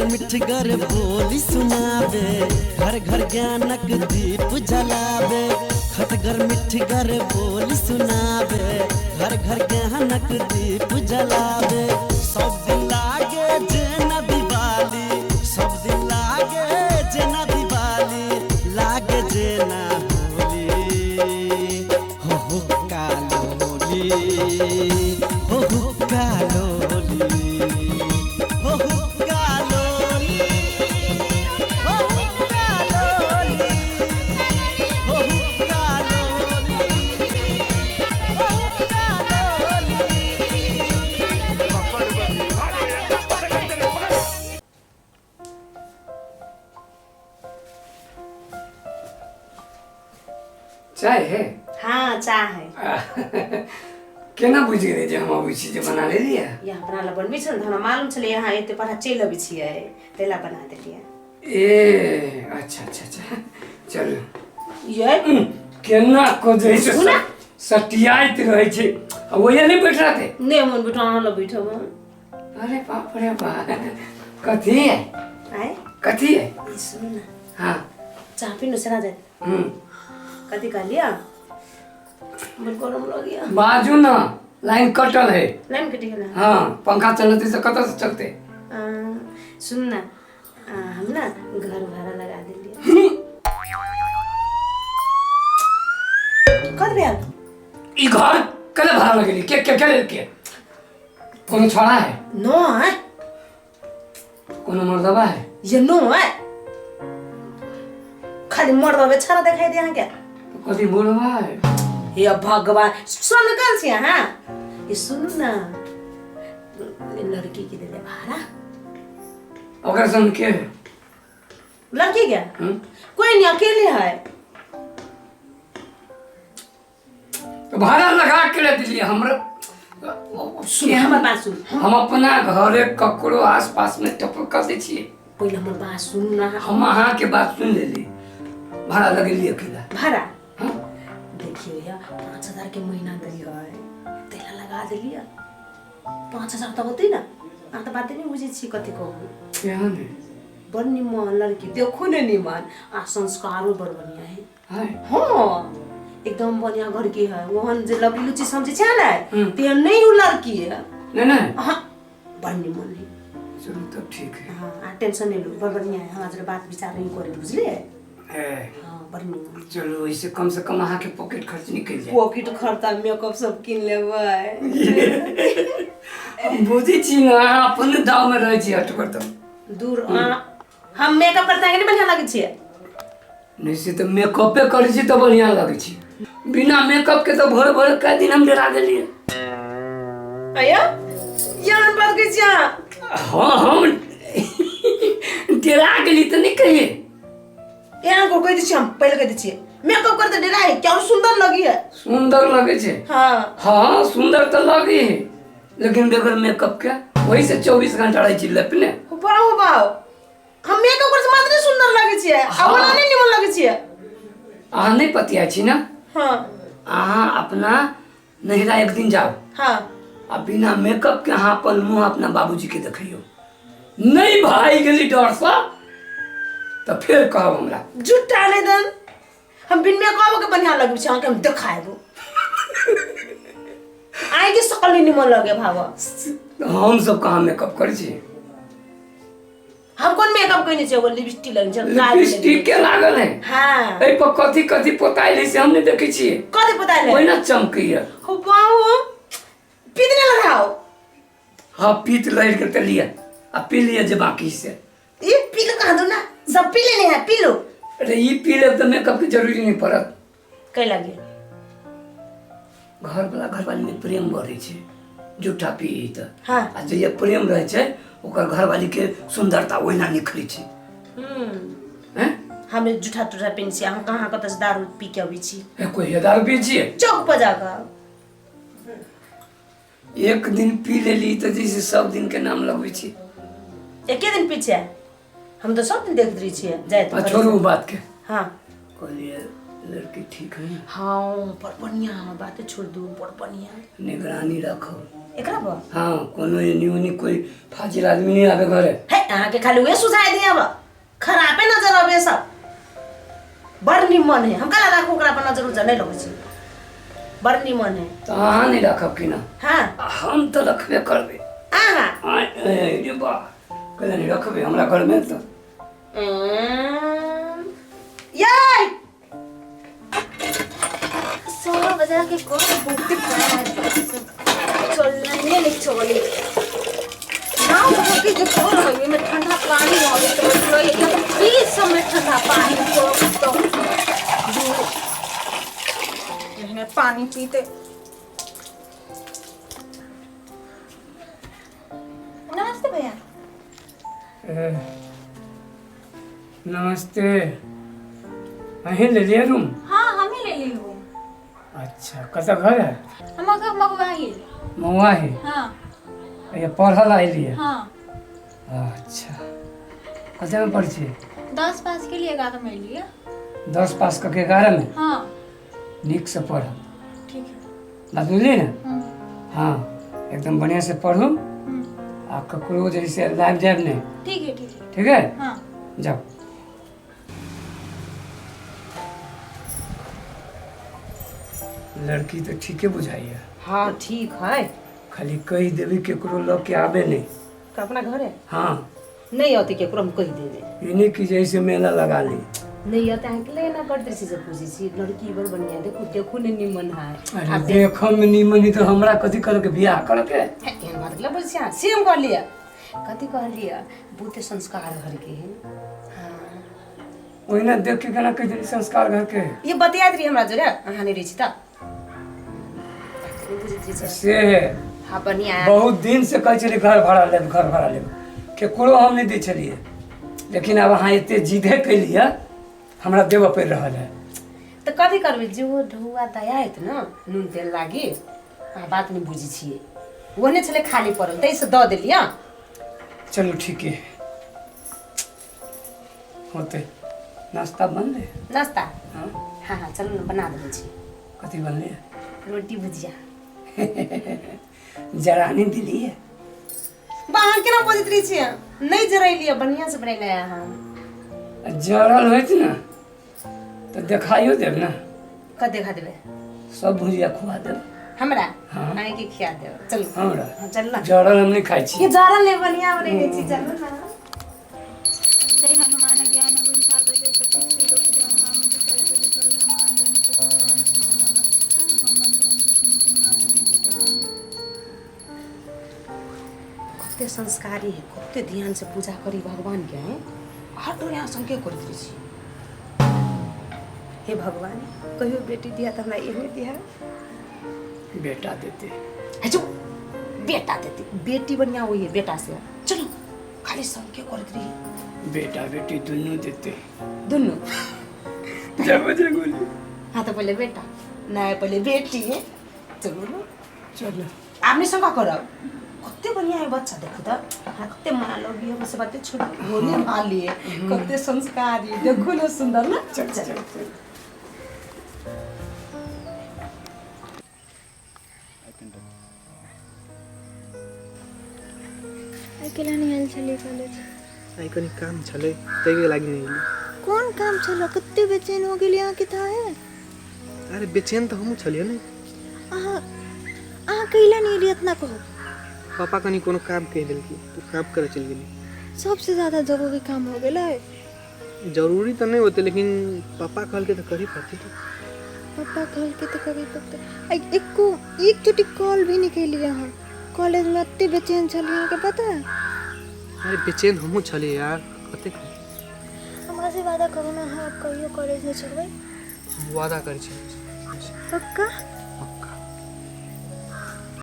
खटगर मिठगर बोली सुनाबे, घर घर ज्ञानक दीप जलाबे। खटगर मिठगर बोली सुनाबे, घर घर ज्ञानक दीप जलाबे। सब दिन लागे जेना दिवाली, सब दिन लागे जेना दिवाली, लागे जेना होली। हो हो कालोली, हो हो कालोली, हो हो कालोली, हो हो कालोली, हो हो कालोली, हो हो कालोली। चाय है? हाँ, चाय है। केना बुझि गेलै जे हम अबै छी जे बना लेलियै? यहाँ अपना लए बनबै छै ने, तऽ हमरा मालूम छलै यहाँ एते पढ़ा चलि अबै छियै, ताहि लए बना देलियै। ए अच्छा अच्छा अच्छा, चलू। ये केना को जे छै सुना? सटियाइत रहै छै आ ओहे नहि बैठ रहतै। नहि मन बैठो, अहाँ लग बैठब। अरे बाप रे बाप, कथी है? आय। कथी है? ई सुनू ने। हाँ। चाह पीनू सेना जाए। कथी कहलियै? बड़ गरम लगैया। बाजू ना, लाइन कटल है। लाइन कटि गेल? हाँ, पंखा चलते से कतऽ से चलते? सुन ना, हम ना घर भाड़ा लगा देलियै। कत भेल? ई घर कले भाड़ा लगेली? के के के के कोनो छोड़ा है? नो है। कोनो मर्दबा है? ये नो है, खाली मर्दबे छाड़ा देखाइ दे अहाँके। कथी बोलबा है? हे भगवान, सनकल छी अहाँ। ये सुनू ना, लड़की के देले भाड़ा। ओकरा संग के है? लड़की के? कोई नहीं, अकेले है। तो भाड़ा लगा के ले दिलिए हमरा। सुन, हमर बात सुन। हम अपना घरे ककरो आस पास में टपक कर दै छियै। पहिले हमर बात सुन ना। हम अहाँ के बात सुन लेली। भाड़ा लगेली अकेला? भाड़ा। हाँ? देखियो या 5,000 के महीना दियो है, तेला लगा देलिए। 5,000 तऽ होतै ना। अहाँ तऽ बाते नहि बुझै छी, कथी कहू। केहन है? बड़ निमन लड़की, देखो ने निमन आ संस्कारो बड़ बढ़िया है। है? हाँ, एकदम बढ़िया घर के है। ओहन जे लबली लुची समझे छै ने, तेहन नहीं उ लड़की है। नहीं नहीं। हाँ, बड़ निमन है। चलू तब ठीक है। हाँ, आ टेंशन नहीं लो, बड़ बढ़िया है। हमरा जरा बात विचार नहीं करे, बुझलिए? ए, हाँ, बड़ निमन। चलू, ऐसे कम से कम अहाँ के पॉकेट खर्च निकल जाए। पॉकेट खर्चा, मेकअप सब किन लेबै। हम बुझै छी ने, अहाँ अपन दाव में रहै छी हटकर तऽ। दूर हम मेकअप करते हैं, बढ़िया लगै छियै। नहीं से तऽ मेकअपे करै छी तऽ बढ़िया लगै छी, बिना मेकअप के तऽ भोरे भोरे कए दिन हम डरा गेलियै। अयो, यहाँ बात कहै छी अहाँ? हाँ, हम डरा गेली तऽ नहीं कहिए। यहाँ को कहि दै छियै, हम पहिले कहि दै छियै, मेकअप करते डरा है क्या सुंदर लगी है। सुंदर लगै छै? हाँ। हाँ, सुंदर तऽ लगी है, लेकिन बगैर मेकअप के वही से 24 घंटा रहै छी लेपने। बाहो बाहो, हम मेकअप करसे मात्र सुंदर लगै छियै आ ओना नहि निमन लगै छियै। अहाँ नहि पतिया छी ने? हाँ। अहाँ अपना नहिरा एक दिन जाओ। हाँ। आ बिना मेकअप के अहाँ अपन मुँह अपना बाबूजी के देखियौ, नहीं भाई गेली डर से तऽ फेर कहब हमरा। झूठा नहीं दन, हम बिन मेकअप के बढ़िया लगै छै, अहाँके हम देखायब। आइ के सकल नहीं निमन लगे भाव। हम सब कहाँ मेकअप करै छी? हम कोन मेकअप कइने छियै? एगो लिपस्टिक लगै छै, काजल। लिपस्टिक के लागल है? हाँ। एहि पर कथी कथी पोतायल है से हम नहीं देखै छियै। कथी पोतायल है? ओहिना चमकैया। हो बाबू, पीत नहीं लगाओ। हाँ, पीत लड़ि के तऽ लिअ आ पी लिअ जे बाकी से। ये पी लो, कहाँ दो ना, सब पी लेने हैं, पी लो। अरे ई पी लेब तऽ मेकअप के जरूरी नहीं पड़त। कै लगे? घर वाला घरवाली में प्रेम बढ़ै छै जूठा पी तऽ। हाँ। आ जहिया प्रेम रहै छै ओकर घरवाली के सुंदरता ओहिना निखरै छै। हैं? हम जूठा टूठा पीने छी, हम कहाँ कतऽ से दारू पी के अबै छी? ए, कोई दारू पी छियै? चौक पर जाकऽ। एक दिन पी लेली तऽ जैसे सब दिन के नाम लगबै छी। एके दिन पी छियै? हम तऽ सब दिन देखैत रहै छियै जाइत। आ छोड़ू ओ बात के। हाँ। कहलियै लड़की ठीक है? हाँ, बड़ बढ़िया, हमर बाते छोड़ दू, बड़ बढ़िया। निगरानी राखब। एकरा पर? हाँ, कोनो एनी ओनी कोई फाजिल आदमी नहीं आवे घरे। है अहाँके खाली उहे सुझाय दे, अब खराबे नजर अबे सब। बड़ निमन है, हम काला राखू ओकरा पर नजर उजर नहीं लगै छै, बड़ निमन है। तऽ अहाँ नहीं राखब कि ना? हाँ, हम तऽ रखबे करबै। अहाँ आँय, ए, रे बा, कहले नहीं रखबै हमरा घरमे तऽ। याय 16 बजा के कौन बहुते चलने नहीं चले नाव होके जो कौन है में ठंडा पानी आवे तो मतलब एकदम फ्रीज सब में ठंडा पानी को तो एहने पानी पीते। नमस्ते भैया। ए, नमस्ते। अहीं ले लिए रूम? हाँ, हम ही ले ली हूँ। अच्छा, कतऽ घर है? हमर घर मगवाही। महुआ है? हाँ। ये पढ़ल आइली है? हाँ। अच्छा, कते में पढ़ै छियै? 10 पास के लिए 11 में लिए। 10 पास कऽ के 11 में? हाँ। नीक से पढ़ब। ठीक है। बात बुझलियै ने? हम्म। हाँ, एकदम बढ़िया से पढ़ू आ ककरो जैसे लाइब जायब नहीं। ठीक है, ठीक है। ठीक है? हाँ। जाओ। लड़की तो ठीके बुझाइए। हाँ ठीक है। खाली कहि देबी केकरो लऽ के आबे नहीं। तो अपना घरे? हाँ। नहीं होती केकरो, हम कहि देबे। इन्हीं की जैसे मेला लगा ली। नहीं होता है कि ना करते छी से पूछै छी। लड़की बड़ बढ़िया, देखू देखू ने निमन है। अरे देखो में नीमन ही तो हमरा कथी करे के बियाह करे के? है, एहन बात के बोल छी अहाँ? सेम कहलियै। कथी कहलियै? बहुते संस्कार घर के है। हाँ। ओहिना देख के केना कहि देली संस्कार घर के? ये बतियाइत रही हमरा जोरे, अहाँ नहीं रही छी तऽ। बुझैत रही छी। से है। हाँ बढ़िया है। बहुत दिन से कहै छलियै घर भाड़ा लेब, घर भाड़ा लेब, केकरो हम नहीं दै छलियै, लेकिन आब अहाँ एते जिदे कैलियै, हमरा देबऽ पड़ि रहल है। तऽ कथी करबै, जो ढौआ दया हेत ने नून तेल लागी, अहाँ बात नहि बुझै छियै। ओहने छलै खाली पड़ल, ताहिसँ दऽ देलियै। चलू ठीके होतै। नाश्ता बनलै? नाश्ता? हाँ। हाँ हाँ, चलू ने बना देबै छी। कथी बनलै? रोटी भुजिया। जरानी दिलियै? बा अहाँ केना बजैत रहै छियै? नहि जरैलियै, बढ़िआँसँ बनेलियै हम। जरल होइत ने तऽ देखाइयो देब ने। कत देखा देबै? सब भुजिया खुआ देब। हमरा? हाँ। अहाँके खिया देब। चलू। हमरा? हाँ, चलू ना। जरल हम नहीं खाइ छी। ये जरल नहि, बढ़िआँ बनेने छी, चलू ना। जय हनुमान ज्ञान गुण सागर जय कपीस लोक उजागर राम दूत अतुलित बल धामा अंजनी पुत्र पवन सुत नामा कते संस्कारी है, कते ध्यान से पूजा करी भगवान के है। हर डोर यहाँ संके करैत रहै छी। हे भगवान, कहियो बेटी दिया तऽ हमरा एहने दिया। बेटा देते। हे चुप, बेटा देते, बेटी बढ़िया हुई है बेटा से। चलो खाली संके करैत रही। बेटा बेटी दुनू देते। दुनू? जब बजे गोली। हाँ तो पहले बेटा नहीं, पहले बेटी है। चलो ना। चलो। आप नहीं शंका करब, कते बढ़िया है बच्चा, देखू तऽ हमरा कते माया लगी है, से बाते छोड़ भोले भाले कते संस्कारी, देखू ने सुंदर ना। चल चल चल। अकेला नहीं आयल छलियै कॉलेज? आइ कनि काम छलै ताहिके लागि नहि एलियै। कोन काम छल? कते बेचैन हो गेलियै अहाँके था है। अरे बेचैन तऽ हमहूँ छलियै ने। अहाँ अहाँ कैला नहीं एलियै इतना कहू? पापा कनि कोनो काम कहि देलकै तऽ काम करऽ चलि गेली। सबसे ज्यादा जरूरी काम हो गेलै। जरूरी तऽ नहि होतै, लेकिन पापा कहलकै तऽ करही पड़तै। पापा कहलकै तऽ करही पड़तै। एको एकचोटि कॉल भी नहीं कैलियै अहाँ। कॉलेज में एते बेचैन छलियै अहाँके पता है? अरे बेचैन हमहूँ छलियै यार, कतेक। हमरा से वादा करू ना अहाँ कहियो कॉलेज नहीं छोड़बै। वादा करै छी। पक्का?